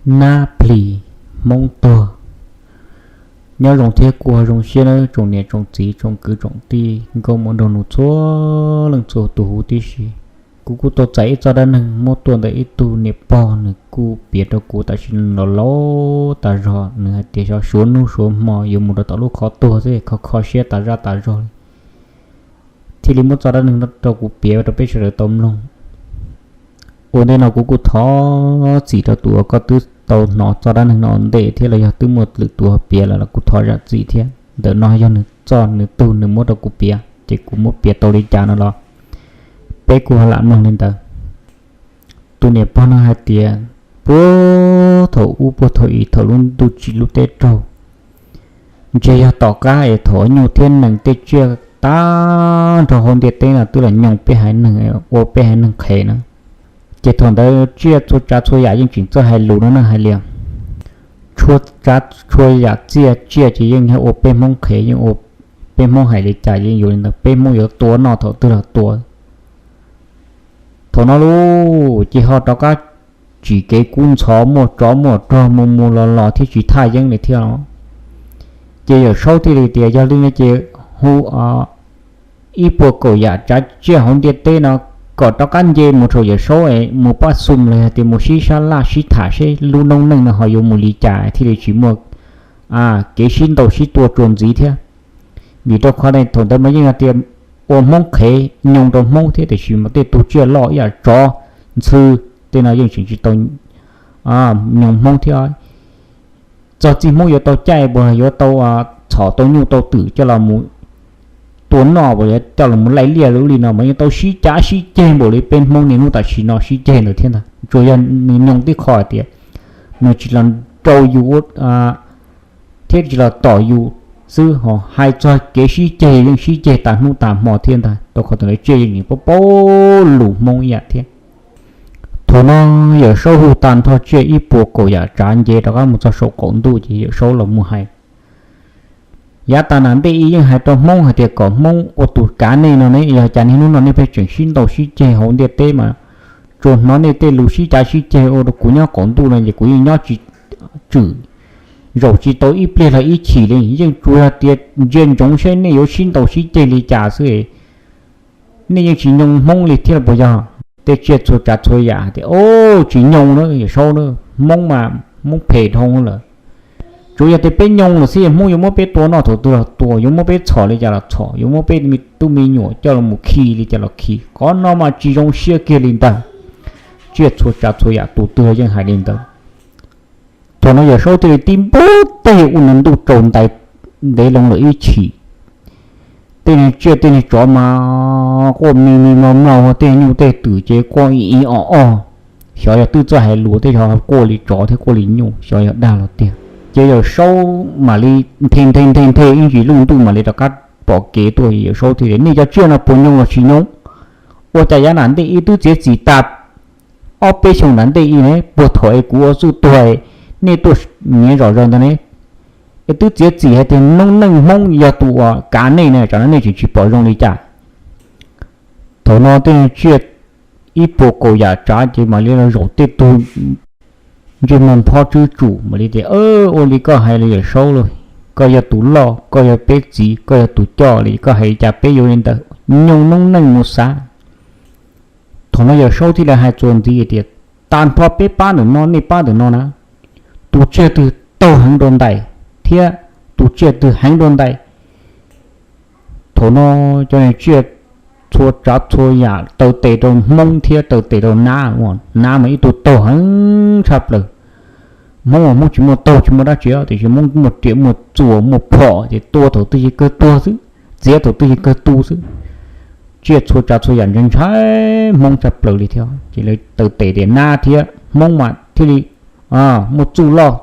Nab plig Hmoob tuag. Nyob zoo thiab kuj zoo siab nawb tsoom niam tsoom txiv tsoom kwv tsoom tij nkauj muam nraug nus txhua leej txhua tus huv tib si. Kuv kuj tau txais ib txoj dab neeg muab tuaj ntawm ib tug niam pog, nws kuj piav rau kuv tam sim no los laus tas zog, nws hais tias xyov suav hnub suav hmo yuav mus rau tom lub qhov tuag xwb, kho kho siab tas zaj tas zog li, thiaj li muab txoj dab neeg no rau kuv piav rau peb sawv daws tau mloog. Ua ntej no kuv kuj thov txim rau tus uas koj twb tau hnov txoj dab neeg no ua ntej thiab los yog twb muaj lwm tus piav lawm los kuv thov zam txim thiab. Ntawm no yog nws txoj nws tug nws muab rau kuv piav ces kuv muab piav tau li cas no los peb kuj ho lam mloog li ntawd. Tus niam pog no hais tias puag thaum ub puag thaum i thaum lub ntuj tsim lub teb raug, ntshe yog tom qab es thaum nyuj thiab nees tej tsiaj tag nrho hauv ntiaj teb no twb los nyoog peb haiv neeg, ua peb haiv neeg qhev na. Ces thaum ntawd tsiaj txhua tsav txhua yam yeej tseem txawj hais lus no na, hais tias txhua tsav txhua yam txiaj tsiaj ces yeej yog ua peb Hmoob qhev, yeej ua peb Hmoob hais li cas yeej yuav li ntawd, peb Hmoob yuav tua noj thaum twg los tua. Thaum no lauj, ces ho rov qab tsim kev kub ntxhov, muaj tsov muaj rog mus mus los los thiab tsis thaj yeeb li thiab os. Ces Yawm Saub thiaj li tias yog li no ces hu ib puas kaum yam tsav tsiaj hauv ntiaj teb no kom rov qab nce mus rau Yawm Saub es mus pab xum los yog tias mus sib sab laj sib tham seb lub noob neej no ho yuav mus li cas thiaj li tsis muaj kev sib ntaus sib tua tsuas ntxiv thiab. Vim rau qhov thaum ntawd mas yeej hais tias ua Hmoob qhev nyoog rau Hmoob thiab, tiam sis mas tej tug tsiaj loj ib yam tsov ntxhw tej no yeej tseem tsis tau nyoog Hmoob thiab. Txog txij Hmoob yuav tau caij puas yuav tau txhom tau nyuj tau twm coj los mus tua noj puas yuav coj los mus laij liaj lub li no mas yeej tau sib cav sib ceg npaum li peb Hmoob niaj hnub tam sim no sib ceg ntawd thiab ntag. Tsuas yog nws nyoog tib qho hais tias nws tsis los rau yus thiab tsis los tom yus xwb, ho hais txog kev sib ceg yeej sib ceg tas hnub tas hmo thiab ntag, rau qhov tus ntawd tsiaj yeej paub paub lus Hmoob ib yam thiab. Thaum no Yawm Saub hu tag nrho tsiaj ib puas kaum yam tsav nce rov qab mus txog saum qaum ntuj ces Yawm Saub los mus hais yav tas nam ntej ib yeej hais rau Hmoob hais tias kom Hmoob ua tus kav nej no ne, yog cas niaj hnub no nej pheej tseem sib ntaus sib ceg hauv ntiaj teb mas tsuas hnov nej tej lus sib cav sib ceg ua rau kuv nyob qaum ntuj no ces kuv yeej nyob tsis tswm, zaum tsis tau ib pliag los ib chim li, yeej tsuas yog tias ntsia ntsoov saib nej yuav sib ntaus sib ceg li cas xwb. Nej yeej tsis nyoog Hmoob li thiab los puas yog? Tej tsiaj txhua tsav txhua yam hais tias, Au, tsis nyoog na Yawm Saub na, Hmoob mas Hmoob phem dhau lawm. Tsuas yog tias peb nyoog lawm xwb Hmoob yuav muab peb tua noj thaum twg los tua, yuav muab peb txhom li cas los txhom, yuav muab peb tub me nyuam coj los mus khi li cas los khi. Qhov no mas tsis zoo siab kiag li ntag. Tsiaj txhua tsav txhua yam tus twg los yeej hais li ntawd. Thaum no Yawm Saub thiaj li tib npug tej ua nws ntuj tsaus ntais ntev loo lawm ib chim. Tej niag tsiaj tej niag tsov mas quaj me me mlo mlo, tej nyuj tej twm ces quaj ib ib o o. Xyov yog twb txawj hais lus tej, xyov quaj li tsov thiab quaj li nyuj, xyov yog dag los tiag. Ces Yawm Saub mam li nthe nthe nthe nthe ib ntsis lub ntuj mam li rov qab pom kev tuaj. Yawm Saub thiaj tias, Nej cov tsiaj no puas nyoog los tsis nyoog? Ua cas yav nram ntej ib twb txiav txim tas ob peb xyoo nram ntej ib ne, puag thaum es kuv ua txuj tuag nej tuaj nyiav zom zaws ntawd ne, es twb txiav txim hais tias noob neej Hmoob yog tus uas kav nej na, tsam no nej tseem tsis pom zoo li cas? Thaum no tej niag tsiaj ib puas kaum yam tsav ces mam li los zaum tej tug ntsej muag phob tswb tsum mam li tias, Ua li koj hais los Yawm Saub lauj, koj yog tus loj, koj yog peb txiv, koj yog tus coj li, koj hais li cas peb yuav li ntawd, nyoog noob neej mus xav. Thaum no Yawm Saub thiaj li hais txuas ntxiv tias, Tag nrho peb pab ntawm no, nej pab ntawm no na, tus tsiaj twg taug heev dua ntais thiab tus tsiaj twg heev dua ntais. Thaum no cov niag tsiaj txhua tsav txhua yam taw tes rau Hmoob thiab taw tes rau Nab. Nab mas ib tug taug heev tshaj plaws. Hmoob mas Hmoob tsis muaj taug tsis muaj dab tsi, tiam sis Hmoob muaj riam muaj txuas muaj phom ces tua thaum twg yeej kawg tuag xwb, txiav thaum twg yeej kawg tu xwb. Tsiaj txhua tsav txhua yam ntshai ntshai Hmoob tshaj plaws li thiab, ces lawv taw tes tias Nab thiab Hmoob mas thiaj li muaj txuj loj.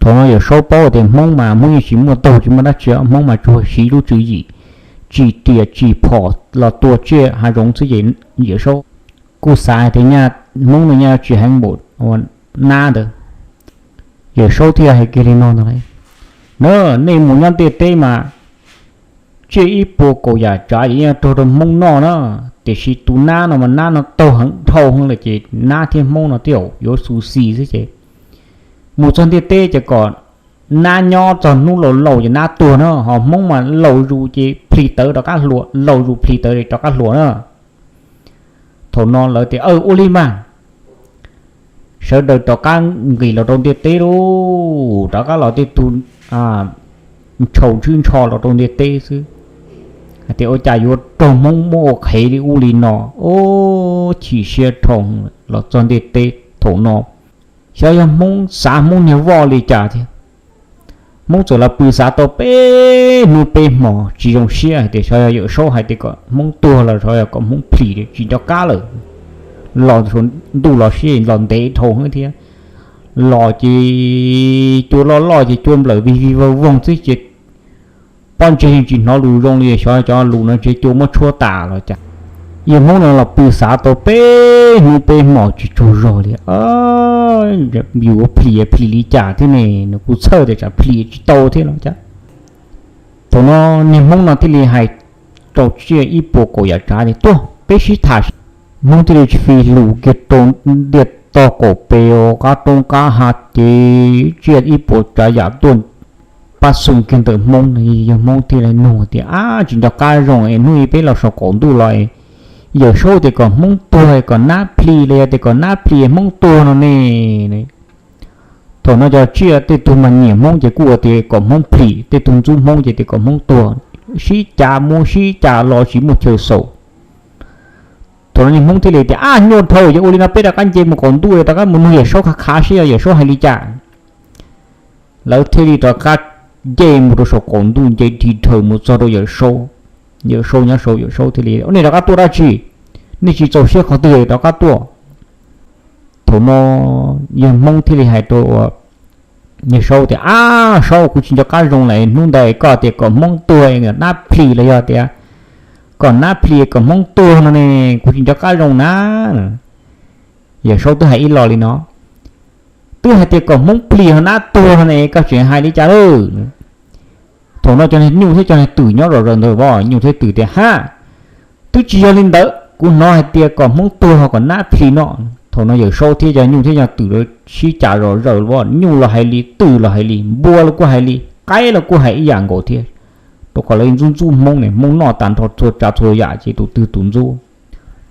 Thaum no Yawm Saub paub tias Hmoob mas Hmoob yeej tsis muaj taug tsis muaj dab tsi, Hmoob mas tsuas siv lub tswv yim tsim riam tsim phom los tua tsiaj hav zoov xwb ces Yawm Saub kuj xav hais tias nyaj Hmoob no nyaj tsis heev npaum ua Nab ntawd. Yawm Saub thiaj hais kiag li no ntag, Na, nej mus nyob ntiaj teb mas tsiaj ib puas kaum yam tsav ces yeej raug rau Hmoob noj na, tiam sis tus Nab no mas Nab no taug heev dhau lawm ces Nab thiab Hmoob no tej zaum yuav xu xis xwb ces Mus txog ntiaj teb ces kom nab nyob txog hnub laus laus ces nab tuag na, ho hmoob mas laus zus ces plhis tawv rov qab hluas, laus zus plhis tawv rov qab hluas na. Thaum no lawv tias, Aw, ua li mas. Sawv daws rov qab nqis los rau ntiaj teb lauj, rov qab los tej tug ntshaus ntswb ntsho los rau ntiaj teb xwb. Hais tias ua cas yuav raug hmoob muab ua qhev li ub li no, ub, chim siab dhau los txog ntiaj teb. Thaum no xyov yog hmoob xav hmoob niag voj li cas thiab, hmoob txawm los pw xav tau peb hnub peb hmos tsis zoo siab hais tias xyov yog Yawm Saub hais tias kom hmoob tuag los xyov yog kom hmoob plhis tsis nco qab lawm. Los ntuj los siab los ntev dhau thiab, los ces cua loj loj ces cua nplawm vig vig voog voog xwb ces pob ntseg yeej tsis hnov lus zoo li, xyov cov lus no ntshe cua muab tshuab tas los cas. Yawg hmoob no los pw xav tau peb hnub peb hmos tsis tsaug zog li, yus ua plhis plhis li cas thiab ne, nws kuj txhawj tias tsam plhis tsis tau thiab los cas. Thaum no niag hmoob no thiaj li hais rau tsiaj ib puas kaum yam tsav tias, Tuaj, peb sib tham. Hmoob thiaj li tsis fij lus kiag rau ntiaj tog kaum pes qab roob qab hav ces tsiaj ib puas tsav yam tuaj pab xoo kiag ntawm hmoob. Yawg hmoob thiaj li nug tias, Ab, tsis nco qab zoo es hnub ib peb los saum qaum ntuj los Yawm Saub tias kom hmoob tuag kom nab plhis los yog tias kom nab plhis hmoob tuag no ne? Thaum no cov tsiaj tej tug mas nyiam hmoob ces kuj ua tias kom hmoob plhis, tej tug ntxub hmoob ces tias kom hmoob tuag. Sib cav mus sib cav los tsis muaj chaw xaus. Thaum no niag hmoob thiaj li tias, Ab, nyuaj dhau, yog ua li no peb rov qab nce mus qaum ntuj, rov qab mus nug Yawm Saub khav khav seb yog Yawm Saub hais li cas. Lawv thiaj li rov qab nce mus rau saum qaum ntuj, nce dhia dhawv mus txog rau Yawm Saub. Yawm Saub nyob saud, Yawm Saub thiaj li, Ua, nej rov qab tuaj dab tsi? Nej tsis txaus siab qhov twg rov qab tuaj? Thaum no yawg hmoob thiaj li hais rau yawg Saub tias, Ab, Saub, kuv tsis nco qab zoo lawm, hnub ntawd koj tias kom hmoob tuag kom nab plhis los yog tias kom nab plhis kom hmoob tuag no ne, kuv tsis nco qab zoo na. Yawm Saub twb hais ib lo li no, twb hais tias kom hmoob plhis ho nab tuag no ne, koj tseem hais li cas lawm? Thaum no cov nyuj thiab cov twm nyob zom zaws ntawd, nyuj thiab twm tias, Hab, twb tsis yog li ntawd, kuv hnov hais tias kom hmoob tuag ho kom nab plhis no. Thaum no yawm Saub thiab cov nyuj thiab cov twm sib cav zom zaws, nyuj los hais li, twm los hais li, npua los kuj hais li, qaib los kuj hais ib yam nkaus thiab. Rau qhov lawv ntxub ntxub hmoob ne, hmoob noj tas nrho txhua tsav txhua yam ces tus twg tus ntxub.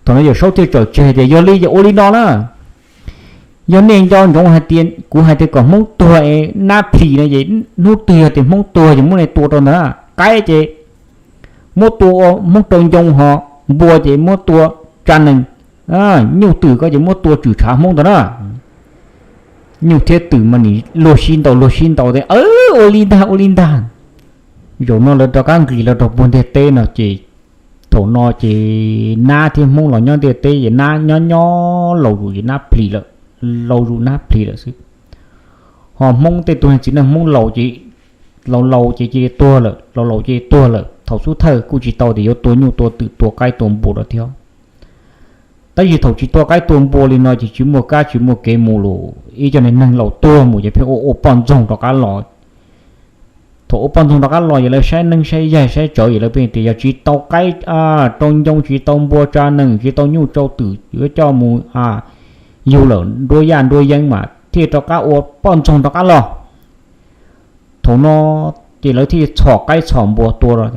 Thaum no yawm Saub thiaj txawm tseg tias, Yog li ces ua li no na, yog nej nco ntsoov hais tias kuv hais tias kom hmoob tuag es nab plhis no ces hnub twg yog tias hmoob tuag ces muab nej tua rau ntawd na, qaib ces muab tua ua hmoob rau ncoo, ho npua ces muab tua tsa nees, nyuj twm ko ces muab tua tswm tshav hmoob ntawd na. Nyuj thiab twm mas nim luag sib ntaus luag sib ntaus tias, Aw, ua li ntag, ua li ntag. Zaum no lawv rov qab nqis los rau puag ntiaj teb no ces thaum no ces nab thiab hmoob los nyob ntiaj teb ces nab nyob nyob laus zus ces nab plhis lawm, laus zus nab plhis lawm xwb. Ho hmoob tej tug txiv neej hmoob laus ces, laus laus ces cia li tuag lawm, laus laus cia li tuag lawm, thaum xub thawj kuj tsis tau tias yuav tua nyuj tua twm tua qaib tua npua rau thiab. Tab sis thaum tsis tua qaib tua npua li no ces tsis muaj kab tsis muaj kev mus lawm, ib co neeg laus tuag mus ces pheej ua ua poj ntxoog rov qab los. Thaum ua poj ntxoog rov qab los ces lawv saib neeb saib yaig saib tsawv ces lawv pheej tias yog tsis tau qaib rau ncoo, tsis tau npua tsa nees, tsis tau nyuj rau twm yuav coj mus yug lawm nruab yaj nruab yeeb mas thiaj rov qab ua poj ntxoog rov qab los. Thaum no ces lawv thiaj txhom qaib txhom npua tua rau.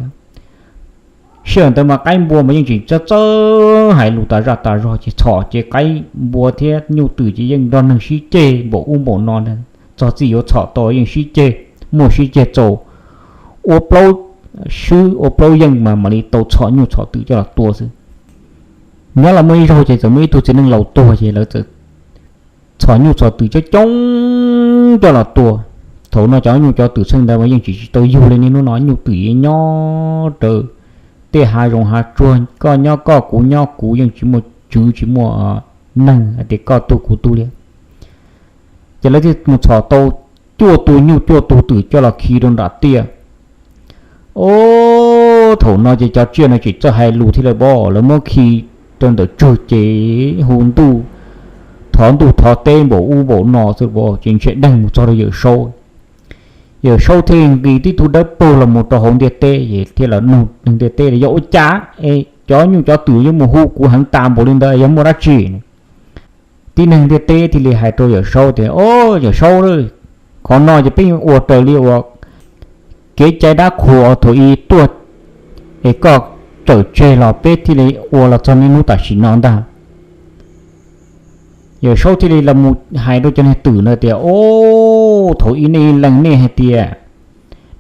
Sij hawm ntawd mas qaib npua mas yeej tseem txawj txawj hais lus tas zaj tas zog ces txhom ces qaib npua thiab nyuj twm ces yeej nrog neeg sib ceg npaum ub npaum no, txog txij yuav txhom tau yeej sib ceg, muaj sib ceg txaus ua plaub swb ua plaub yeej mas mam li tau txhom nyuj txhom twm coj los tua xwb. Nyob los muaj ib zaug ces txawm muaj ib tug txiv neej laus tuag ces lawv txawm txhom nyuj txhom twm coob coob coj los tua. Thaum no cov nyuj cov twm txheej ntawd mas yeej tsis tsis tau yug li, niaj hnub no nyuj twm yeej nyob raws tej hav zoov hav tsuag, koj nyob koj kuv nyob kuv, yeej tsis muaj tswv tsis muaj neeg hais tias koj tug kuv tug li. Ces lawv thiaj mus txhom tau cuaj tus nyuj cuaj tus twm coj los khi rau nram tiaj. Ob, thaum no ces cov tsiaj no tseem txawj hais lus thiab lawm, lawv muab khi rau ntawm tsug ces hu ntuj, thov ntuj thov teb npaum ub npaum no xwb, ces ntshe deeg mus txog rau Yawm Saub. Yawm Saub thiaj nqis tib tug dawb paug los mus rau hauv ntiaj teb es thiaj los nug neeg ntiaj teb tias, Yog ua cas es cov nyuj cov twm yuav mus hu kuv heev tas npaum li ntawd, yog muaj dab tsi? Tib neeg ntiaj teb thiaj li hais rau Yawm Saub tias, Au, Yawm Saub, qhov no ces peb ua raws li uas kev cai dab qhuas thaum ub tuaj, es koj txawm tseg los peb thiaj li ua los txog niaj hnub tam sim no ntag. Yawm Saub thiaj li los mus hais rau cov niag twm ntawd tias, Au, thaum ub nej lees nej hais tias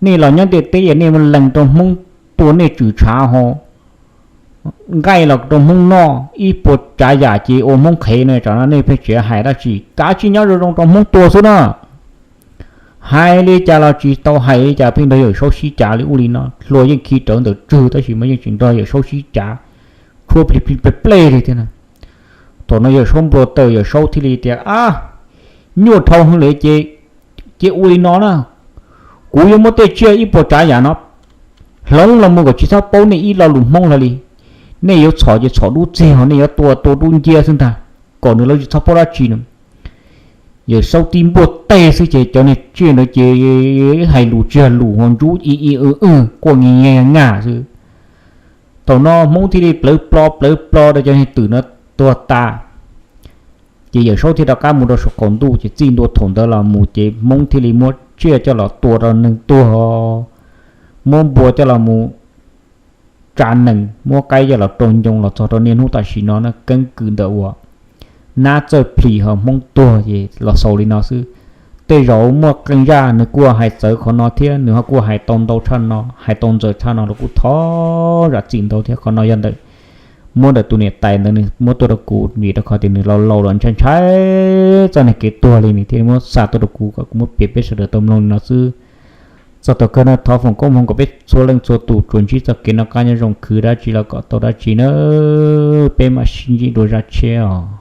nej los nyob ntiaj teb es nej mus lees rau Hmoob tua nej tswm tshav ho nqaij los rau Hmoob noj, ib puas tsav yam ces ua Hmoob qhev no, tsam no nej pheej tseem hais dab tsi, kav tsij nyob zoo zoo rau Hmoob tua xwb na. Hais li cas los tsis tau hais li cas, pheej nrog Yawm Saub sib cav li ub li no. Hlua yeej khi rawv ntawm tswg tab sis mas yeej tseem nrog Yawm Saub sib cav, tshuab plij plij plej plej li thiab na. Thaum no Yawm Saub npau taws, Yawm Saub thiaj li tias, Ab, nyuaj dhau heev li ces, ces ua li no na, kuv yuav muab tej tsiaj ib puas tsav yam no hloov los mus kom tsis txhob paub nej ib lo lus Hmoob hlo li. Nej yuav txhom ces txhom dub txig, ho nej yuav tua tua dub nciab xwb ntag, kom nws lawv tsis txhob paub dab tsi no. Yawm Saub tib npuaj teg xwb ces cov niag tsiaj ntawd ces hais lus tsis hais lus, ho ntsub i i w w quaj nyag nyag xwb. Thaum no Hmoob thiaj li plawv plo plawv plo rau cov niag twm no tuag tas. Ces Yawm Saub thiaj rov qab mus rau saum qaum ntuj, ces txij ntua thaum ntawd los mus ces Hmoob thiaj li muab tsiaj coj los tua rau neeg tuag, muab npua coj los mus tsa nees, muab qaib coj los rau ncoo los txog rau niaj hnub tam sim no na. Keeb kwm ntawm uas nab txawj plhis ho Hmoob tuag ces los xaus li no xwb. Tej zaum muaj qee zaj nws kuj hais txawv qhov no thiab, nws ho kuj hais tau ntau tshaj no, hais tau ntxaws tshaj no los kuj thov zam txim ntau thiab. Qhov no yog ntawm, muab ntawm tus niam tais ntawd nws muab tuaj rau kuv, vim rau qhov tias nws laus laus los ntshai ntshai txoj niag kev tuag li, nws thiaj muab xa tuaj rau kuv kom kuv muab piav peb sawv daws tau mloog li no xwb. Txog thaum kawg no thov foom koob hmoov kom peb txhua leej txhua tus tsuas ntsib txoj kev noj qab nyob zoo, khwv dab tsi los kom tau dab tsi na. Peb mam sib ntsib dua zaj tshiab os.